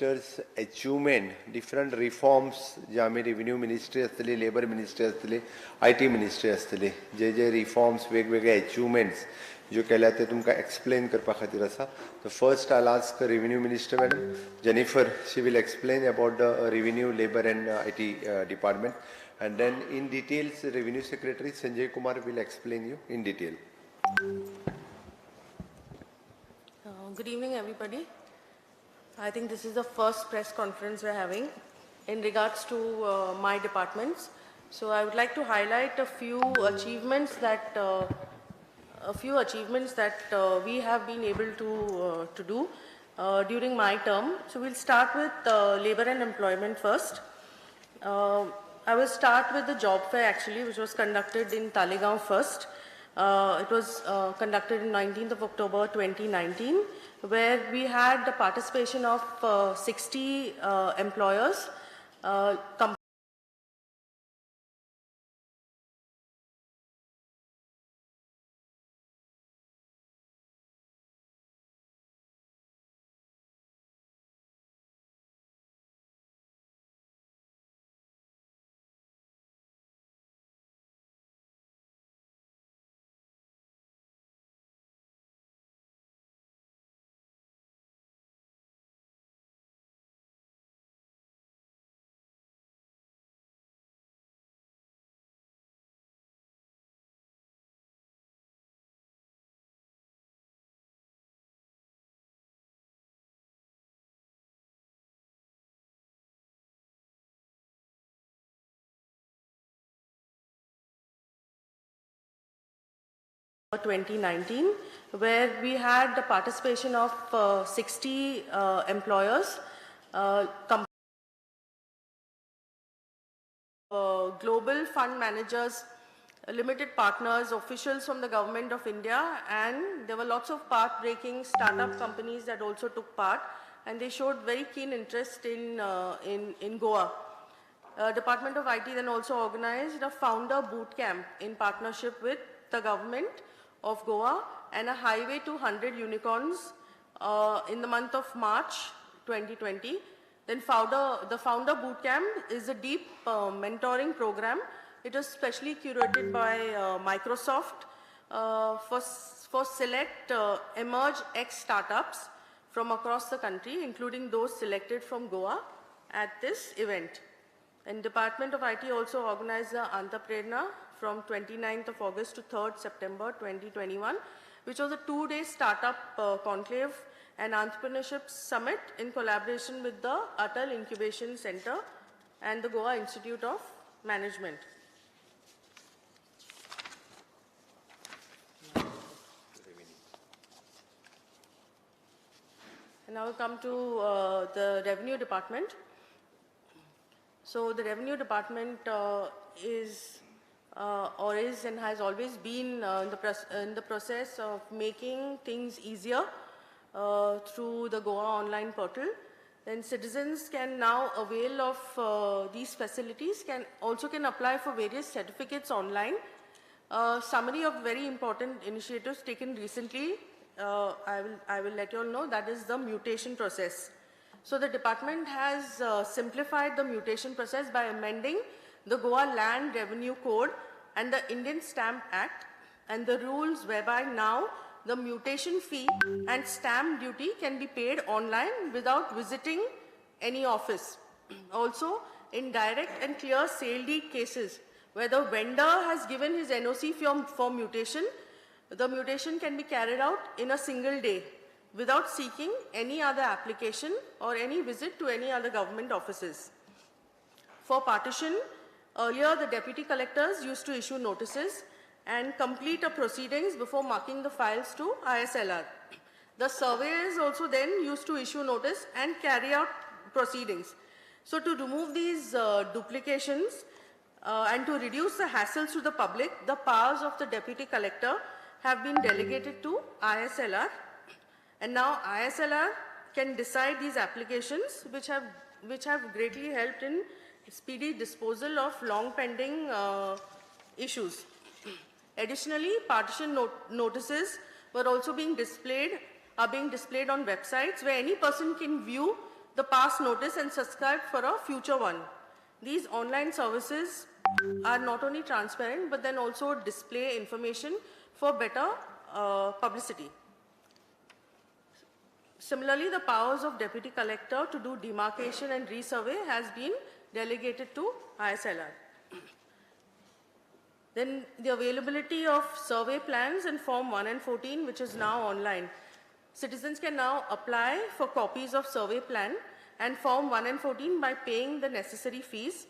Minister's achievement, different reforms जे आमी revenue ministry आसतली, labour ministry आसतली, IT ministry आसतली, जे जे रिफॉर्म्स वेगवेगळे अचिवमेंट्स ज्यो केल्या ते तुमकां एक्सप्लेन करपा खातीर आसा. The first I'll ask Revenue Minister Madam Jennifer, she will explain about the revenue, labour and IT department, and then in details Revenue Secretary Sanjay Kumar will explain you in detail. Good evening, everybody. I think this is the first press conference we're having in regards to my departments. So I would like to highlight a few achievements that we have been able to do during my term. So we'll start with labor and employment first. I will start with the job fair actually, which was conducted in Taleigao first. It was conducted on 19th of October 2019, where we had the participation of 60 employers, 2019, where we had the participation of 60 employers, global fund managers, limited partners, officials from the government of India, and there were lots of path-breaking startup companies that also took part, and they showed very keen interest in Goa. Department of IT then also organized a founder boot camp in partnership with the government of Goa and a highway to 100 unicorns in the month of March 2020. Then the founder boot camp is a deep mentoring program. It was specially curated by Microsoft for select Emerge X startups from across the country, including those selected from Goa at this event. And Department of IT also organized the Antarprerna from 29th of August to 3rd September 2021, which was a 2-day startup conclave and entrepreneurship summit in collaboration with the Atal Incubation Center and the Goa Institute of Management. And now we come to the Revenue Department. So the Revenue Department is or is and has always been in the process of making things easier through the Goa online portal. Then citizens can now avail of these facilities, can also can apply for various certificates online. Summary of very important initiatives taken recently, I will let you all know, that is the mutation process. So the department has simplified the mutation process by amending the Goa Land Revenue Code and the Indian Stamp Act and the rules whereby now the mutation fee and stamp duty can be paid online without visiting any office. Also, in direct and clear sale deed cases where the vendor has given his NOC for mutation, the mutation can be carried out in a single day without seeking any other application or any visit to any other government offices. For partition, earlier the deputy collectors used to issue notices and complete a proceedings before marking the files to ISLR. The surveyors also then used to issue notice and carry out proceedings. So to remove these duplications and to reduce the hassles to the public, the powers of the deputy collector have been delegated to ISLR. And now ISLR can decide these applications, which have greatly helped in speedy disposal of long pending issues. Additionally, partition notices were also being displayed, are being displayed on websites where any person can view the past notice and subscribe for a future one. These online services are not only transparent but then also display information for better publicity. Similarly, the powers of deputy collector to do demarcation and resurvey has been delegated to ISLR. Then the availability of survey plans in Form 1 and 14, which is now online. Citizens can now apply for copies of survey plan and Form 1 and 14 by paying the necessary fees,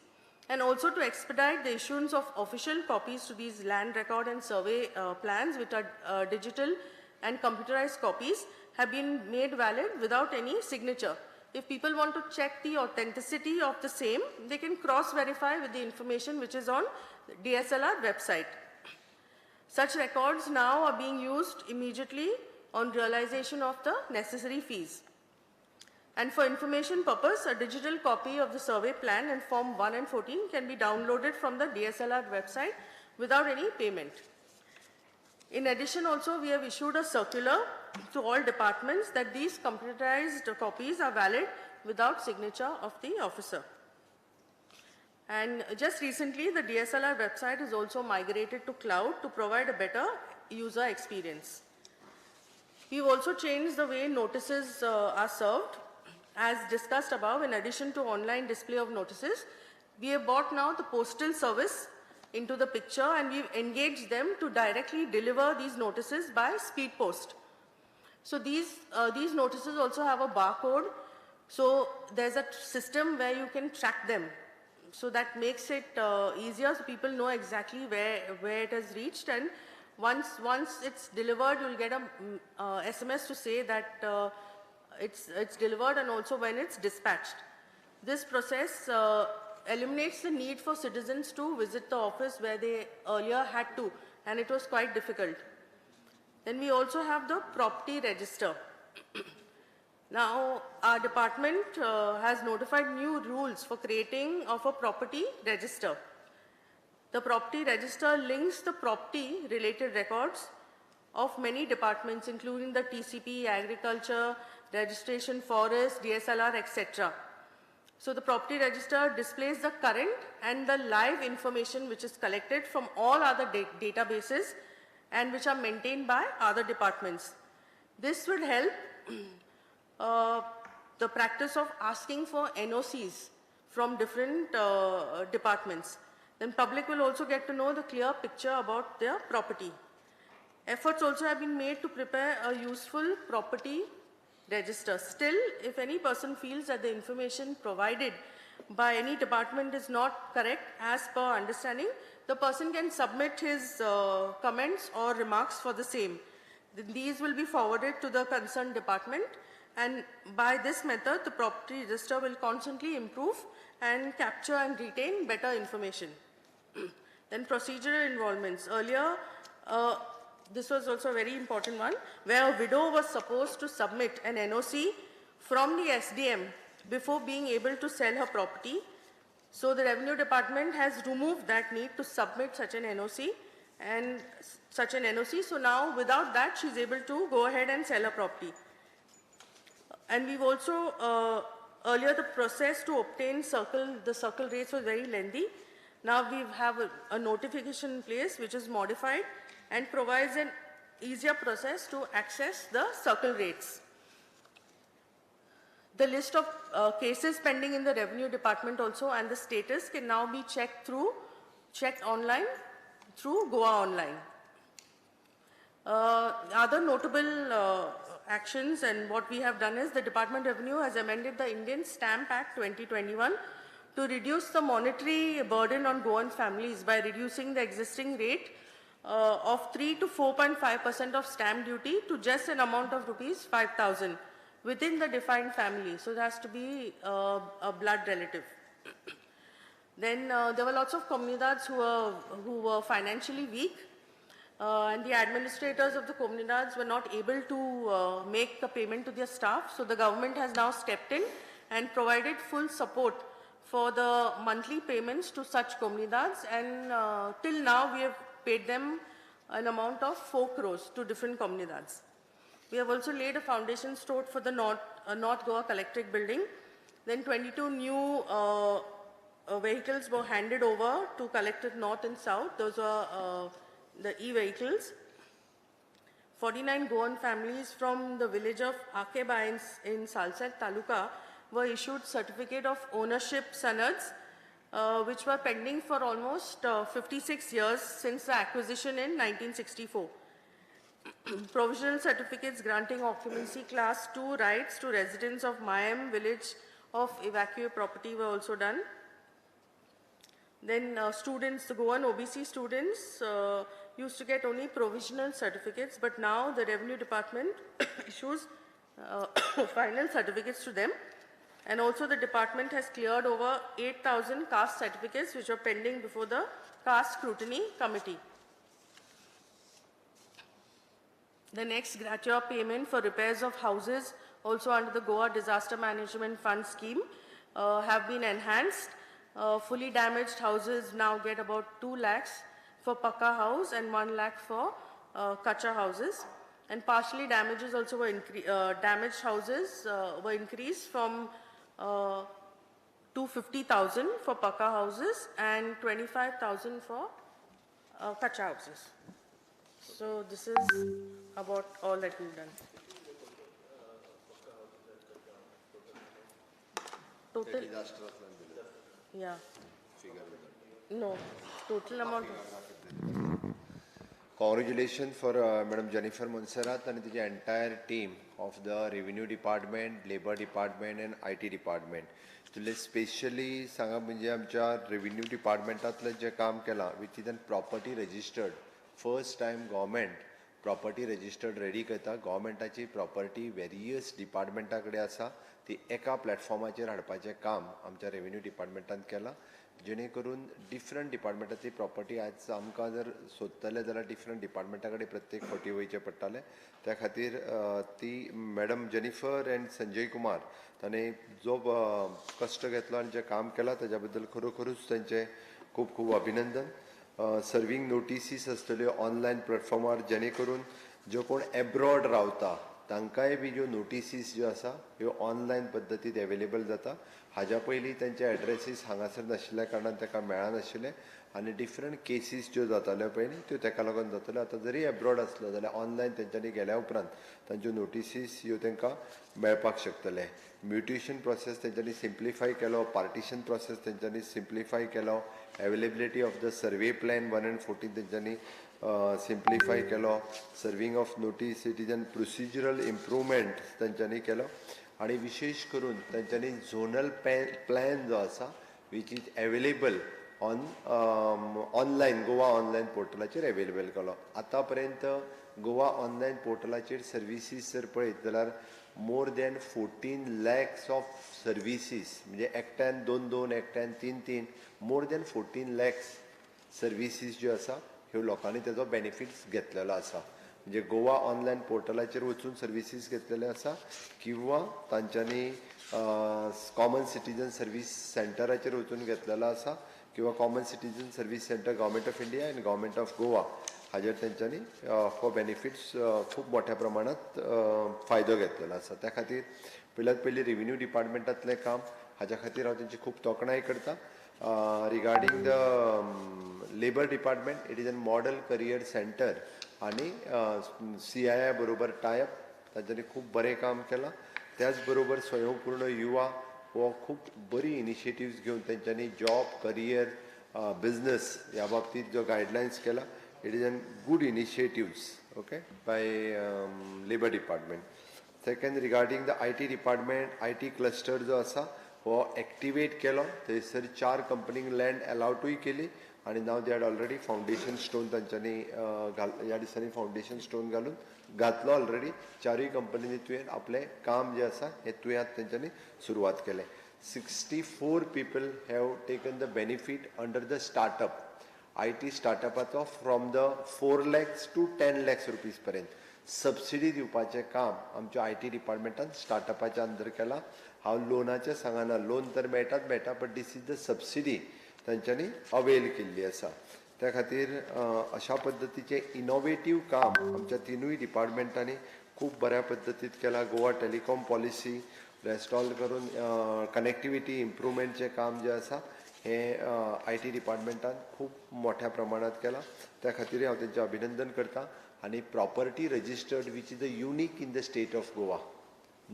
and also to expedite the issuance of official copies to these land record and survey plans, which are digital and computerized copies, have been made valid without any signature. If people want to check the authenticity of the same, they can cross-verify with the information which is on DSLR website. Such records now are being used immediately on realization of the necessary fees. And for information purpose, a digital copy of the survey plan and Form 1 and 14 can be downloaded from the DSLR website without any payment. In addition also, we have issued a circular to all departments that these computerized copies are valid without signature of the officer. And just recently, the DSLR website is also migrated to cloud to provide a better user experience. We've also changed the way notices are served. As discussed above, in addition to online display of notices, we have brought now the postal service into the picture, and we've engaged them to directly deliver these notices by speed post. So these notices also have a barcode, so there's a system where you can track them. So that makes it easier, so people know exactly where it has reached, and once it's delivered, you'll get a SMS to say that it's delivered, and also when it's dispatched. This process eliminates the need for citizens to visit the office where they earlier had to, and it was quite difficult. Then we also have the property register. Now, our department has notified new rules for creating of a property register. The property register links the property related records of many departments, including the TCP, agriculture, registration, forest, DSLR, etc. So the property register displays the current and the live information which is collected from all other databases and which are maintained by other departments. This will help the practice of asking for NOCs from different departments. Then public will also get to know the clear picture about their property. Efforts also have been made to prepare a useful property register. Still, if any person feels that the information provided by any department is not correct as per understanding, the person can submit his comments or remarks for the same. These will be forwarded to the concerned department, and by this method, the property register will constantly improve and capture and retain better information. Then procedural involvements. Earlier, this was also a very important one, where a widow was supposed to submit an NOC from the SDM before being able to sell her property. So the revenue department has removed that need to submit such an NOC and such an NOC. So now without that, she's able to go ahead and sell her property. And we've also, earlier the process to obtain the circle rates was very lengthy. Now we have a notification in place which is modified and provides an easier process to access the circle rates. The list of cases pending in the revenue department also and the status can now be checked online through Goa Online. Other notable actions and what we have done is the Department of Revenue has amended the Indian Stamp Act 2021 to reduce the monetary burden on Goan families by reducing the existing rate of 3 to 4.5% of stamp duty to just an amount of rupees 5,000 within the defined family. So it has to be a blood relative. Then there were lots of comunidades who were financially weak, and the administrators of the comunidades were not able to make the payment to their staff. So the government has now stepped in and provided full support for the monthly payments to such comunidades, and till now we have paid them an amount of 4 crores to different comunidades. We have also laid a foundation stone for the North Goa Collectorate building. Then 22 new vehicles were handed over to Collectorate North and South. Those were the e-vehicles. 49 Goan families from the village of Akeba in Salsette Taluka were issued certificate of ownership sanads, which were pending for almost 56 years since the acquisition in 1964. Provisional certificates granting occupancy class 2 rights to residents of Mayam village of evacuee property were also done. Then students, the Goan OBC students used to get only provisional certificates, but now the revenue department issues final certificates to them. And also the department has cleared over 8,000 caste certificates which are pending before the caste scrutiny committee. The next gratuitous payment for repairs of houses also under the Goa Disaster Management Fund scheme have been enhanced. Fully damaged houses now get about 2 lakhs for Pakka house and 1 lakh for Kacha houses. And partially damages also were damaged houses were increased from 250,000 for Pakka houses and 25,000 for Kacha houses. So this is about all that we've done. Total, yeah. No, total amount. Congratulations for Madam Jennifer Monserrat and the entire team of the Revenue Department, Labor Department and IT Department. तुले specially सांगा म्हणजे आमच्या revenue डिपार्टमेंटांतलें जें काम केलां which is an property registered, first time government property registered ready करता. गव्हर्मेंटाची property various डिपार्टमेंटा कडेन आसा, ती एका प्लॅटफॉर्माचेर हाडपाचें काम आमच्या रेव्हेन्यू डिपार्टमेंटान केलां, जेणे करून डिफरंट डिपार्टमेंटाची प्रॉपर्टी आज आमकां जर सोदतले जाल्यार डिफरंट डिपार्टमेंटा कडेन प्रत्येक फावटी वयचें पडटालें. त्या खातीर ती madam Jennifer and Sanjay Kumar ताणें जो कश्ट घेतलो आनी जें काम केलां ताज्या बद्दल खरोखरूच तांचें खूब खूब अभिनंदन. सर्वींग नोटिसीस आसतल्यो ऑनलायन प्लॅटफॉर्मार, जेणे करून ज्यो कोण एब्रॉड रावता तांकांय बी ज्यो नोटिसीस ज्यो आसा ह्यो ऑनलायन पद्दतीन एवेलेबल जाता. हाज्या पयलीं तांचे एड्रेसीस हांगासर नाशिल्ल्या कारणान ताका मेळनाशिल्लें आनी डिफरंट केसीस ज्यो जाताल्यो पयलीं त्यो ताका लागून जाताल्यो. आतां जरी एब्रॉड आसलो जाल्यार ऑनलायन तेंच्यांनी गेल्या उपरांत तांच्यो नोटिसीस ह्यो तांकां मेळपाक शकतले. म्युटेशन प्रोसेस तेंच्यांनी सिम्प्लिफाय केलो, पार्टिशन प्रोसेस तेंच्यांनी सिम्प्लिफाय केलो, availability of the survey plan 1 and 14 तेंच्यांनी सिम्प्लिफाय केलो, serving of notice it is an procedural improvement तेंच्यांनी केलो आनी विशेश करून तेंच्यांनी झोनल प्लॅन जो आसा which is available on online Goa online पोर्टलाचेर एवेलेबल केलो. आतां पर्यंत गोवा ऑनलायन पोर्टलाचेर सर्विसीस जर पळयत जाल्यार more than 14 lakhs of services, म्हणजे एकट्यान दोन दोन, एकट्यान तीन तीन, मोर दॅन 14 लॅक्स सर्विसीस ज्यो आसा ह्यो लोकांनी तेजो बेनिफिट्स घेतलेलो आसा. म्हणजे गोवा ऑनलायन पोर्टलाचेर वचून सर्विसीस घेतलेले आसा किंवा तांच्यांनी कॉमन सिटीजन सर्वीस सेंटराचेर वचून घेतलेलो आसा किंवा common citizen service centre government of India आनी गव्हर्मेंट ऑफ गोवा हाजेर तेंच्यांनी हो बेनिफिट्स खूब मोठ्या प्रमाणांत फायदो घेतलेलो आसा. त्या खातीर पयल्यात पयलीं रेव्हेन्यू डिपार्टमेंटांतलें काम हाज्या खातीर हांव तेंची खूब तोखणाय करता. Regarding the labour department, it is an model career centre आनी CII बरोबर टायप तांच्यांनी खूब बरें काम केलां. त्याच बरोबर स्वयंपूर्ण युवा हो खूब बरी इनिशिएटिव्स घेवन तेंच्यांनी जॉब, करियर, बिजनस ह्या बाबतींत जो गायडलायन्स केला, it is an good initiatives okay by labour department. Second, regarding the IT department, IT cluster जो आसा हो एक्टिवेट केलो. थंयसर 4 कंपनींक लँड अलाउटूय केली आनी now they had already foundation stone तांच्यांनी ह्या दिसांनी फावंडेशन स्टोन घालून घातलो ऑलरेडी. 4 कंपनींनी तुवें आपलें काम जें आसा हें तुयेंत तेंच्यांनी सुरवात केलें. 64 people have taken the benefit under the startup, IT स्टार्टअपाचो from the 4 lakhs to 10 lakhs rupees पर्यंत सबसिडी दिवपाचें काम आमच्या IT डिपार्टमेंटान स्टार्टअपाच्या अंदर केलां. हांव लोनाचें सांगना, लोन तर मेळटाच मेळटा, but this is the subsidy तांच्यांनी अवेल केल्ली आसा. त्या खातीर अशा पद्दतीचें इनोवेटीव काम आमच्या 3 डिपार्टमेंटांनी खूब बऱ्या पद्दतीत केलां. Goa telecom policy rest all करून कनेक्टिविटी इम्प्रुवमेंटचें काम जें आसा हें I T डिपार्टमेंटान खूब मोठ्या प्रमाणांत केलां. त्या खातीर हांव तेंचें अभिनंदन करता. आनी property registered which is the unique in the state of Goa.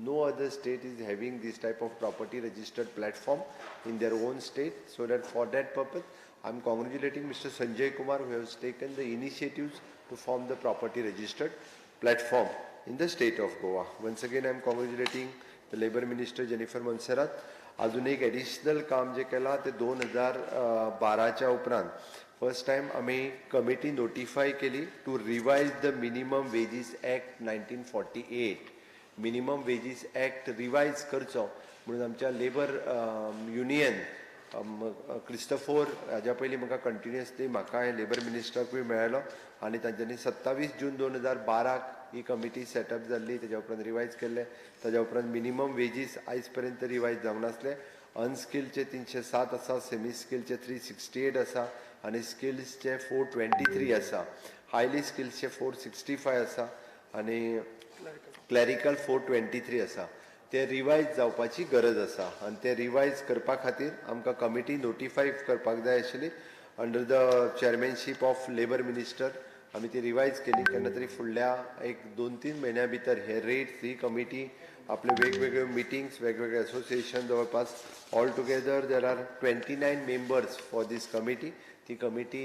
No other state is having this type of property registered platform in their own state. So that for that purpose, I am congratulating Mr. Sanjay Kumar, who has taken the initiatives to form the property registered platform in the state of Goa. Once again, I am congratulating the Labour Minister Jennifer Monserrat. अजून एक additional काम जे केलां ते 2012च्या उपरांत first time आमी committee notify केली to revise the minimum wages act 1948. Minimum wages act revise करचो म्हणून आमच्या लेबर युनियन क्रिस्टफोर हाज्या पयलीं म्हाका कंटिन्युअसली म्हाका हे लेबर मिनिस्टराकूय मेळ्ळो आनी तांच्यांनी 27 जून 2012 ही कमिटी सेटअप जाल्ली. तेज्या उपरांत रिवायज केल्ले. ताज्या उपरांत मिनिमम वेजीस आयज पर्यंत रिवायज जावंक नासले. अनस्किल्डचे 307 आसा, सेमी स्किलचे 368 आसा आनी स्किल्सचे 423 आसा. हायली स्किल्सचे 465 आसा आनी क्लॅरिकल 423 आसा. ते रिवायज जावपाची गरज आसा आनी ते रिवायज करपा खातीर आमकां कमिटी नोटिफाय करपाक जाय आशिल्ली under the chairmanship of labour minister. आमी ती रिवायज केली. केन्ना तरी फुडल्या एक 2-3 म्हयन्या भितर हे रेट्स ही कमिटी आपले वेगवेगळ्यो मिटिंग्स वेगवेगळे एसोसिएशन जवळपास all together there are 29 members for this committee. ती कमिटी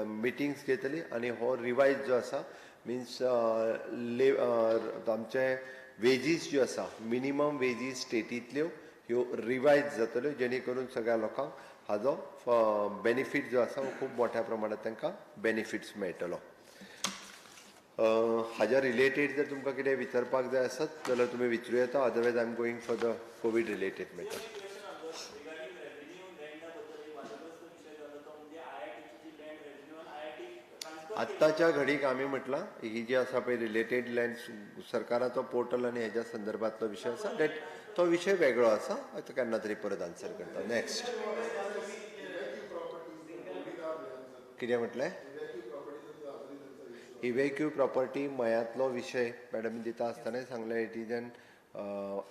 मिटिंग्स घेतली आनी हो रिवायज जो आसा मिन्स आमचे वेजीस ज्यो आसा मिनिमम वेजीस स्टेटींतल्यो ह्यो रिवायज जातल्यो जेणे करून सगळ्या लोकांक हाजो बेनिफीट जो आसा हो खूब मोठ्या प्रमाणात तांकां बेनिफिट्स मेळटलो. हाज्या रिलेटेड जर तुमकां कितें विचारपाक जाय आसत जाल्यार तुमी विचारूं येता. Otherwise I am going for the COVID related matter. आत्ताच्या घडीक आमी म्हटलां ही जी आसा पळय रिलेटेड लँड सरकाराचो पोर्टल आनी हेज्या संदर्भातलो विशय आसा that तो विशय वेगळो आसा. आतां केन्ना तरी परत आन्सर करता. नेक्स्ट कितें म्हटलें? इव्हॅक्यू प्रॉपर्टी मयांतलो विशय मॅडम दिता आसतनाय सांगलें. It is an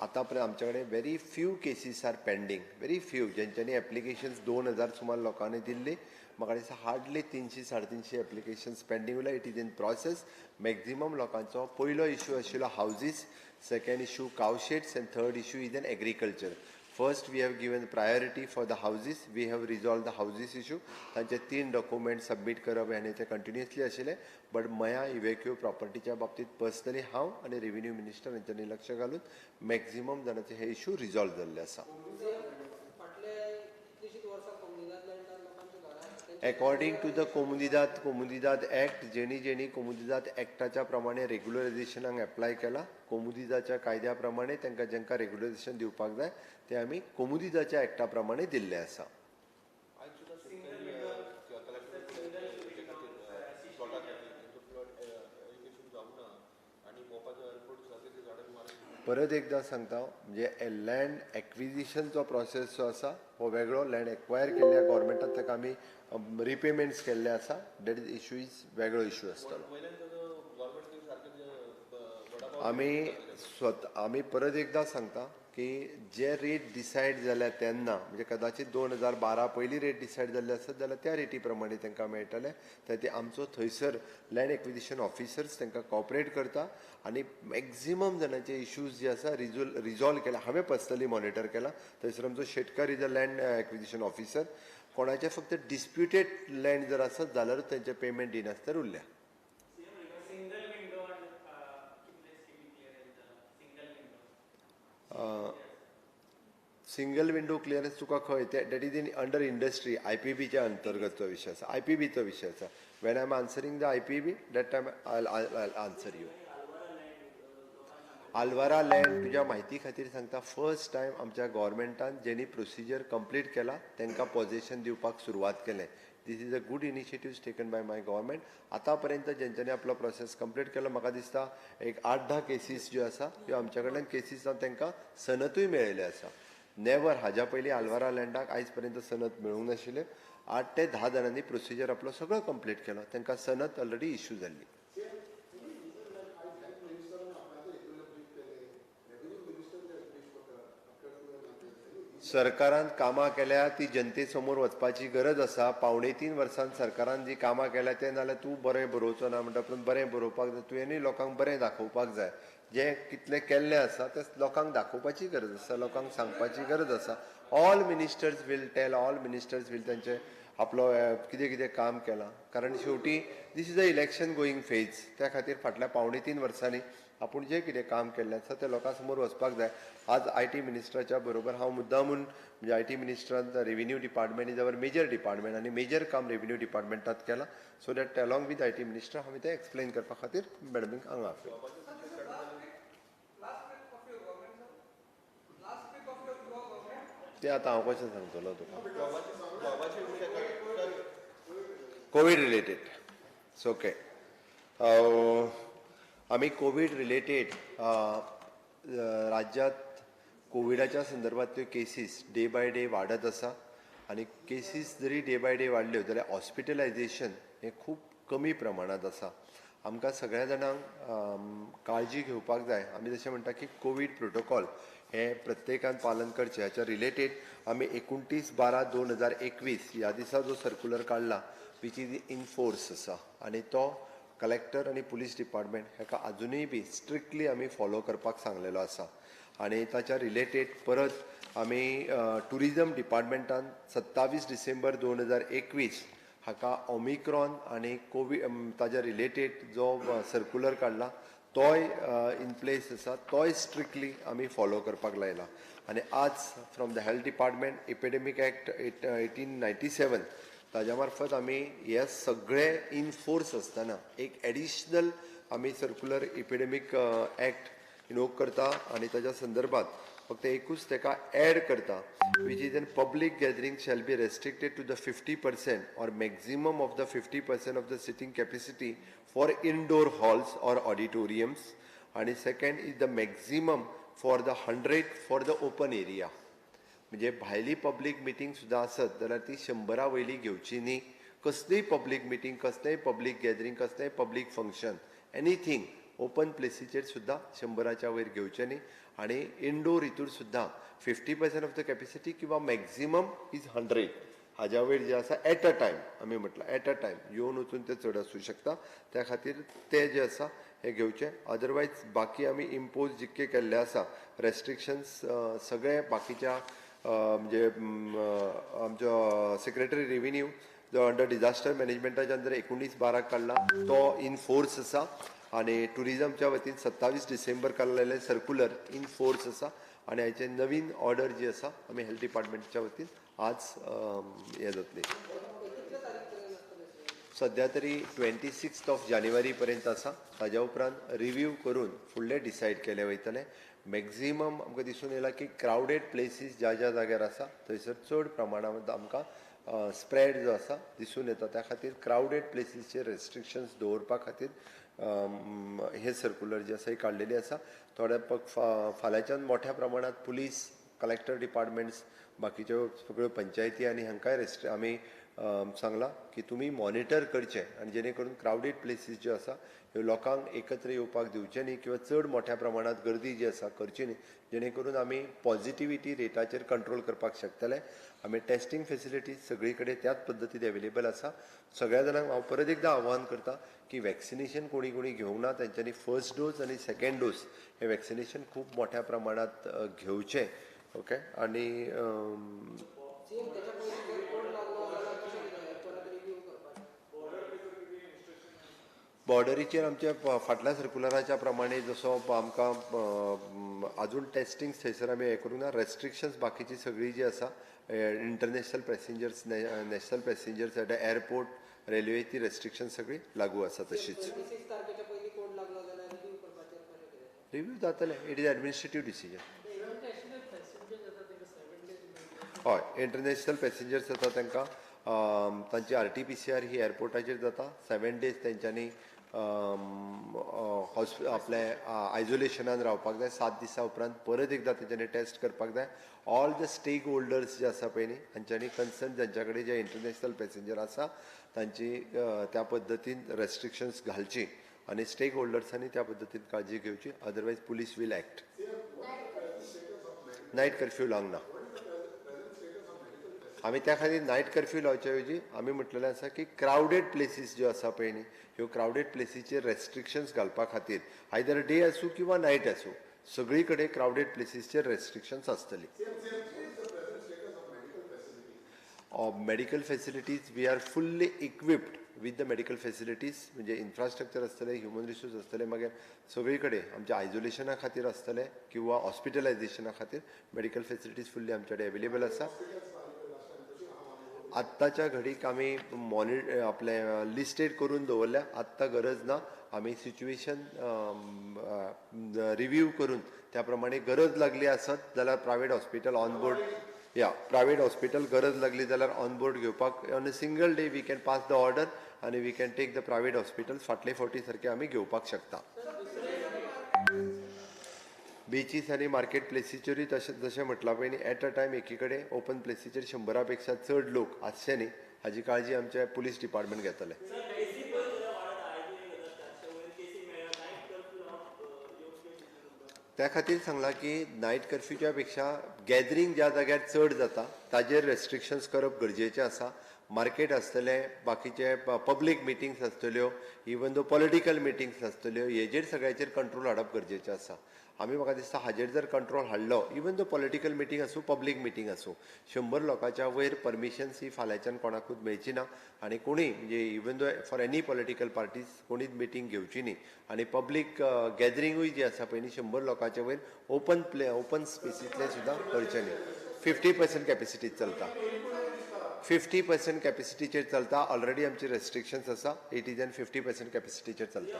आतां पर्यंत आमचे कडेन very few cases are pending, very few जेंच्यांनी एप्लिकेशन्स 2000 सुमार लोकांनी दिल्ली. म्हाका दिसता हार्डली 300-350 एप्लिकेशन्स पेंडींग उरल्या. It is in process. Maximum लोकांचो पयलो इशू आशिल्लो houses, second issue cowsheds and third issue is an agriculture. First we have given priority for the houses. We have resolve the houses issue. तांचे 3 document submit करप आनी ते continuously आशिल्ले. But मया इव्हॅक्यू प्रॉपर्टीच्या बाबतींत पर्सनली हांव आनी रेव्हेन्यू मिनिस्टर हांच्यांनी लक्ष घालून मॅक्झिमम जाणांचे हे इशू रिजॉल्व जाल्ले आसा. According to the Comunidade act, जेणी जेणी comunidade एक्टाच्या प्रमाणे रेग्युलरायझेशनाक एप्लाय केला, कोमुनिदादच्या कायद्या प्रमाणे तांकां जेंकां रेग्युलरायझेशन दिवपाक जाय ते आमी कोमुनिदादच्या एक्टा प्रमाणे दिल्लें आसा. परत एकदां सांगता, म्हणजे लँड एक्विजिशनचो प्रोसेस जो आसा हो वेगळो. लँड एक्वायर केल्ल्या गोवोरमेंटान ताका आमी रिपेमेंट्स केल्ले आसा. That is issue is वेगळो इशू आसतलो. आमी स्वता आमी परत एकदां सांगता की जे रेट डिसायड जाल्या तेन्ना म्हणजे कदाचित 2012 पयली रेट डिसायड जाल्ले आसत जाल्यार त्या रेटी प्रमाणे तांकां मेळटले. ते आमचो थंयसर लँड एक्विजिशन ऑफिसर्स तांकां कॉपरेट करता आनी मॅक्झिमम जाणांचे इश्यूज जे आसा रिजॉल्व केला. हांवें पर्सनली मॉनिटर केला. थंयसर आमचो Shetkar is a land acquisition officer. कोणाचे फक्त डिस्प्युटेड लँड जर आसत जाल्यारूच तांचे पेमेंट दिनासतना उरल्या. सिंगल विंडो क्लियरन्स तुका खंय ते that is in under industry I P बीच्या अंतर्गतचो विशय आसा, I P बीचो विशय आसा. When I am answering the I P B that time I answer you. Alvara land तुज्या म्हायती खातीर सांगता, फर्स्ट टायम आमच्या गोवोरमेंटान जेणी प्रोसिजर कंप्लीट केला तांकां पॉझिशन दिवपाक सुरवात केलें. This is a good initiative taken by my government. आतां पर्यंत जेंच्यांनी आपलो प्रोसेस कंप्लीट केलो म्हाका दिसता एक 8-10 केसीस ज्यो आसा त्यो आमच्या कडल्यान केसीस तांकां सनतूय मेळिल्ले आसा. नेवर हाज्या पयलीं आल्वारा लँडाक आयज पर्यंत सनत मेळूंक नाशिल्लें. 8 ते 10 जाणांनी प्रोसिजर आपलो सगळो कंप्लीट केलो, तांकां सनत ऑलरेडी इश्यू जाल्ली. सरकारान कामां केल्या ती जनते समोर वचपाची गरज आसा. 2.75 वर्सां सरकारान जी कामां केल्या ते नाल्यार तूं बरें बरोवचो ना म्हणटा, पूण बरें बरोवपाक जाय, तुवेंनूय लोकांक बरें दाखोवपाक जाय. जें कितलें केल्लें आसा तें लोकांक दाखोवपाची गरज आसा, लोकांक सांगपाची गरज आसा. All ministers will tell, all ministers will तांचे आपलो कितें कितें काम केलां, कारण शेवटी this is a election going phase. त्या खातीर फाटल्या 2.75 वर्सांनी आपूण जें कितें काम केल्लें आसा तें लोकां समोर वचपाक जाय. आज I T मिनिस्टराच्या बरोबर हांव मुद्दामून म्हणजे I T मिनिस्टरान revenue department is our major department आनी मेजर काम रेविन्यू डिपार्टमेंटात केलां, so that along with I T minister हांवें तें एक्सप्लेन करपा खातीर मॅडमीक हांगा आपयलां. तें आतां हांव कशें सांगतलो तुका? Covid related it's okay. आमी कोवीड रिलेटेड राज्यांत कोविडाच्या संदर्भांतल्यो केसीस डे बाय डे वाडत आसा आनी केसीस जरी डे बाय डे वाडल्यो जाल्यार हॉस्पिटलायजेशन हें खूब कमी प्रमाणांत आसा. आमकां सगळ्या जाणांक काळजी घेवपाक जाय. आमी जशें म्हणटा की कोवीड प्रोटोकॉल हें प्रत्येकान पालन करचें. हाच्या रिलेटेड आमी 29/12/2021 ह्या दिसा जो सर्कुलर काडला which is in force आसा आनी तो कलेक्टर आनी पुलीस डिपार्टमेंट हेका आजुनूय बी स्ट्रिक्टली आमी फॉलो करपाक सांगलेलो आसा. आनी ताच्या रिलेटेड परत आमी ट्युरिजम डिपार्टमेंटान 27 डिसेंबर 2021 हाका ओमिक्रॉन आनी कोवीड ताच्या रिलेटेड जो सर्कुलर काडला तोय इन प्लेस आसा, तोय स्ट्रिक्टली आमी फॉलो करपाक लायला. आनी आज from the health department epidemic act 1897 ताज्या मार्फत आमी हे सगळे इन फोर्स आसतना एक एडिशनल आमी सर्कुलर एपिडेमीक एक्ट इनवोक करता आनी ताज्या संदर्भात फक्त एकूच ताका एड करता which is an public gathering shall be restricted to the 50% or maximum of the 50% of the sitting capacity for indoor halls or auditoriums आनी second is the maximum for the 100 for the open area. म्हणजे भायली public meeting सुद्दां आसत जाल्यार ती 100 वयली घेवची न्ही. कसलीय पब्लीक मिटींग, कसलेंय पब्लीक गॅदरींग, कसलेंय पब्लीक फंक्शन, एनीथींग ओपन प्लेसीचेर सुद्दां 100 वयर घेवचें न्ही. आनी इनडोर हितूर सुद्दां 50% ऑफ the capacity किंवा मॅक्झिमम is 100 हाज्या वयर जे आसा एट अ टायम, आमी म्हटलां एट अ टायम येवन वचून ते चड आसूं शकता, त्या खातीर ते जे आसा हे घेवचे. अदरवायज बाकी आमी इम्पोज जितके केल्ले आसा रेस्ट्रिक्शन्स सगळे बाकीच्या म्हणजे आमचो सेक्रेटरी रेविन्यू जो अंडर डिजास्टर मॅनेजमेंटाच्या अंडर 19/12 काडला तो इन फोर्स आसा आनी ट्युरिजमच्या वतीन 27 डिसेंबर काडलेले सर्कुलर इन फोर्स आसा आनी हाचे नवीन ऑर्डर जी आसा आमी हेल्थ डिपार्टमेंटच्या वतीन आज हें जातली. सद्या तरी 26 ऑफ जानेवारी पर्यंत आसा, ताज्या उपरांत रिव्यू करून फुडलें डिसायड केलें वयतलें. मॅक्झिमम आमकां दिसून येयला की क्रावडेड प्लेसीस ज्या ज्या जाग्यार आसा थंयसर चड प्रमाणांत आमकां स्प्रेड जो आसा दिसून येता. त्या खातीर क्रावडेड प्लेसीसचेर रेस्ट्रिक्शन्स दवरपा खातीर हे सर्कुलर जे आसा हे काडलेली आसा. थोड्या फाल्यांच्यान मोठ्या प्रमाणांत पुलीस, कलेक्टर डिपार्टमेंट्स, बाकीच्यो सगळ्यो पंचायती आनी हांकांय आमी सांगलां की तुमी मॉनिटर करचें आनी जेणे करून क्रावडेड प्लेसीस ज्यो आसा ह्यो लोकांक एकत्र येवपाक दिवचें न्ही किंवा चड मोठ्या प्रमाणांत गर्दी जी आसा करची न्ही, जेणे करून आमी पॉझिटिविटी रेटाचेर कंट्रोल करपाक शकतले. आमी टेस्टिंग फेसिलिटीज सगळी कडेन त्याच पद्दतीन अवेलेबल आसा. सगळ्या जाणांक हांव परत एकदां आव्हान करता की वॅक्सिनेशन कोणी कोणी घेवंक ना तेंच्यांनी फर्स्ट डोस आनी सेकेंड डोस हें वॅक्सिनेशन खूब मोठ्या प्रमाणांत घेवचें. ओके. आनी बॉर्डरीचेर आमच्या फाटल्या सर्कुलराच्या प्रमाणे जसो आमकां आजून टेस्टिंग थंयसर आमी हें करूंक ना, रेस्ट्रिक्शन्स बाकीची सगळी जी आसा international passengers, national passengers at airport, railway, ती रेस्ट्रिक्शन सगळी लागू आसा तशीच. रिव्यू जातलें, it is administrative decision. हय, इंटरनॅशनल पॅसेंजर्स येता तांकां तांची RT-PCR ही एअरपोर्टाचेर जाता. 7 डेज तेंच्यांनी आपले आयजोलेशनान रावपाक जाय. 7 दिसां उपरांत परत एकदां तेंच्यांनी टेस्ट करपाक जाय. ऑल the stake holders जे आसा पळय न्ही हांच्यांनी कन्सर्न जांच्या कडेन जे इंटरनॅशनल पॅसेंजर आसा तांची त्या पद्दतीन रेस्ट्रिक्शन्स घालची आनी स्टेक होल्डर्सांनी त्या पद्दतीन काळजी घेवची. Otherwise police will act. Night curfew लावंक ना. आमी त्या खातीर नायट कर्फ्यू लावच्या ऐवजी आमी म्हटलेलें आसा की क्रावडेड प्लेसीस ज्यो आसा पळय न्ही, ह्यो क्रावडेड प्लेसीचेर रेस्ट्रिक्शन्स घालपा खातीर आयदर डे आसूं किंवा नायट आसूं, सगळी कडेन क्रावडेड प्लेसीसचेर रेस्ट्रिक्शन्स आसतली. Medical facilities, we are fully equipped with the medical facilities. म्हणजे इन्फ्रास्ट्रक्चर आसतलें, ह्युमन रिसोर्स आसतलें, मागीर सगळी कडेन आमच्या आयजोलेशना खातीर आसतलें किंवा हॉस्पिटलायझेशना खातीर मेडिकल फेसिलिटीज फुल्ली आमचे कडेन अवेलेबल आसा. आत्ताच्या घडीक आमी आपलें लिस्टेड करून दवरल्या. आत्तां गरज ना. आमी सिच्युएशन रिव्यू करून त्या प्रमाणे गरज लागली आसत जाल्यार प्रायवेट हॉस्पिटल ऑन बोर्ड या प्रायवेट हॉस्पिटल गरज लागली जाल्यार ऑन बोर्ड घेवपाक on a single day we can pass the order आनी we can take the private hospital. फाटले फावटी सारके आमी घेवपाक शकता. बिचीस आनी मार्केट प्लेसीचेरूय तशें जशें म्हटलां पळय न्ही, एट अ टायम एकी कडेन ओपन प्लेसीचेर 100 पेक्षा चड लोक आसचे न्ही हाजी काळजी आमचे पुलीस डिपार्टमेंट घेतले. त्या खातीर सांगलां की नायट कर्फ्यूच्या पेक्षा गॅदरींग ज्या जाग्यार चड जाता ताजेर रेस्ट्रिक्शन्स करप गरजेचें आसा. मार्केट आसतलें, बाकीचे पब्लीक मिटिंग्स आसतल्यो, इवन दो पॉलिटिकल मिटिंग्स आसतल्यो, हेजेर सगळ्याचेर कंट्रोल हाडप गरजेचें आसा. आमी म्हाका दिसता हाजेर जर कंट्रोल हाडलो, इवन दो पॉलिटिकल मिटींग आसूं पब्लीक मिटींग आसूं, 100 लोकांच्या वयर परमिशन्स ही फाल्यांच्यान कोणाकूच मेळची ना आनी कोणूय म्हणजे even though for any political parties कोणीच मिटींग घेवची न्ही. आनी पब्लीक गॅदरिंगूय जी आसा पळय न्ही, 100 लोकांच्या वयर ओपन स्पेसींतलें सुद्दां करचें न्ही. 50% कॅपेसिटीत चलता, 50% कॅपेसिटीचेर चलता. ऑलरेडी आमची रेस्ट्रिक्शन्स आसा, it is N 50% कॅपेसिटीचेर चलता.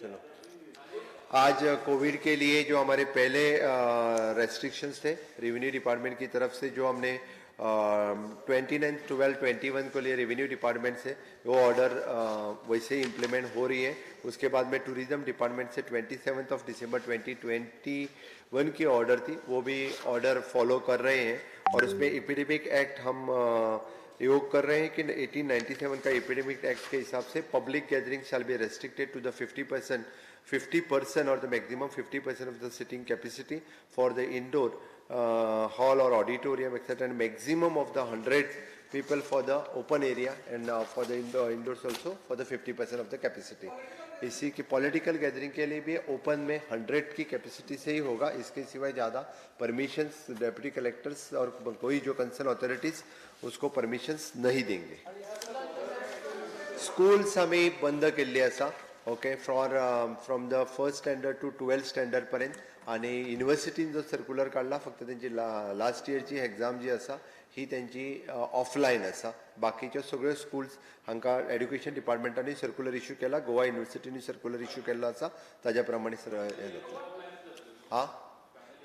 चलो, आज कोविड के लिए जो हमारे पहले रेस्ट्रिक्शंस थे रेवेन्यू डिपार्टमेंट की तरफ से, जो हमने 29/12/21 को लिए रेवेन्यू डिपार्टमेंट से वो ऑर्डर वैसे ही इम्प्लीमेंट हो रही है. उसके बाद में टूरिज़्म डिपार्टमेंट से 27 दिसंबर 2021 की ऑर्डर थी, वो भी ऑर्डर फॉलो कर रहे हैं. और उसमें एपिडेमिक एक्ट हम योग कर रहे हैं कि 1897 का एपिडेमिक एक्ट के हिसाब से public gathering shall be restricted to the 50% Aur the maximum 50% of the sitting capacity for the indoor hall Aur auditorium etcetera, and maximum of the 100 people for the open area and for the indoors also for the 50% of the capacity. इसी की political gathering K लिए भी open में 100 की capacity से ही होगा. इसके सिवाय ज़्यादा परमिशंस डेप्यूटी कलेक्टर्स और कोई जो कंसर्न अथॉरिटीज़ उसको परमिशंस नहीं देंगे. स्कूल्स आमी बंद केल्ली आसा, okay, for from the first standard to 12th standard पर्यंत. आनी युनिवर्सिटीन जो सर्क्युलर काडला, फक्त तेंची लास्ट इयरची एग्जाम जी आसा ही तेंची ऑफलायन आसा. बाकीच्यो सगळ्यो स्कूल्स हांकां एड्युकेशन डिपार्टमेंटानूय सर्क्युलर इश्यू केला, गोवा युनिवर्सिटीनूय सर्क्युलर इश्यू केल्लो आसा, ताज्या प्रमाणे हें जातलें. हां,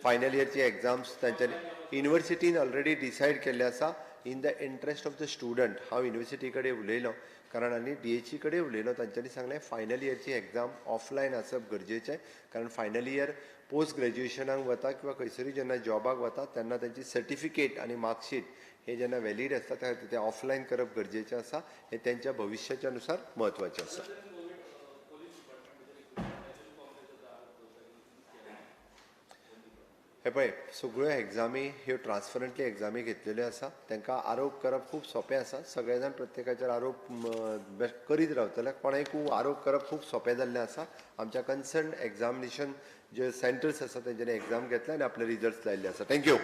फायनल इयरची एग्जाम्स तांच्यांनी युनिवर्सिटीन ऑलरेडी डिसायड केल्लें आसा in the interest of the student. हांव युनिवर्सिटी कडेन उलयलो कारण आनी डीएचई कडेन उलयलो, तांच्यांनी सांगलें फायनल इयरची एग्जाम ऑफलायन आसप गरजेचें, कारण फायनल इयर पोस्ट ग्रेज्युएशनाक वता किंवा खंयसरूय जेन्ना जॉबाक वता तेन्ना तांची सर्टिफिकेट आनी मार्कशीट हे जेन्ना व्हॅलीड आसता त्या खातीर तें ऑफलायन करप गरजेचें आसा, हें तेंच्या भविश्याच्या नुसार म्हत्वाचें आसा. हे पळय, सगळ्यो एग्जामी ह्यो ट्रान्सपरंटली एग्जामी घेतलेल्यो आसा, तांकां आरोप करप खूब सोंपें आसा. सगळे जाण प्रत्येकाचेर आरोप करीत रावतले, कोणाकूय आरोप करप खूब सोंपें जाल्लें आसा. आमच्या कन्सर्न एग्जामिनेशन जे सेंटर्स आसा तेंच्यांनी एग्जाम घेतले आनी आपले रिजल्ट्स लायिल्ले आसा. Thank you.